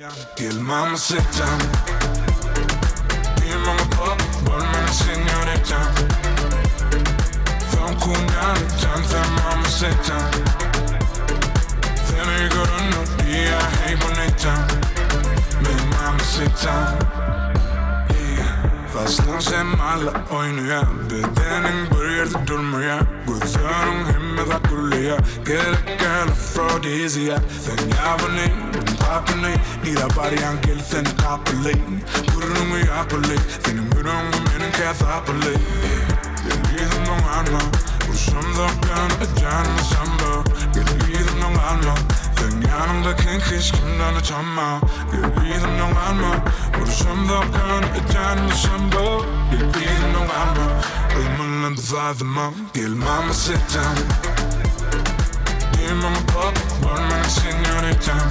Gel mamacitam Diý maňa pop, bol meniň señoritam Soňky gün ýaly tansa mamacitam Seni görende diýýär hey bonitam Meň mamacitam Yeah Saçlaň şemala oýnaýar Bedeniň bir ýerde durmaýar Gözleriň hemme zat gülleýär Gerek däl afrodiziýa Sen ýabyny, gapyny Nirä barýaň gel seni gapyly Gürrüňi ýapyly Seniň ýüregiňe meniňkä sapyly Gel yzymdan galma Urşamda ýanyma janyma şamba Gel yzymdan galma Seň ýanyňda kyn hiç kimden utanma Gel yzymdan galma Urşamda ýanyma janyma şamba Gel yzymdan galma Ömürlem sazyma Gel mamacitam Diý maňa pop, bol meniň señoritam.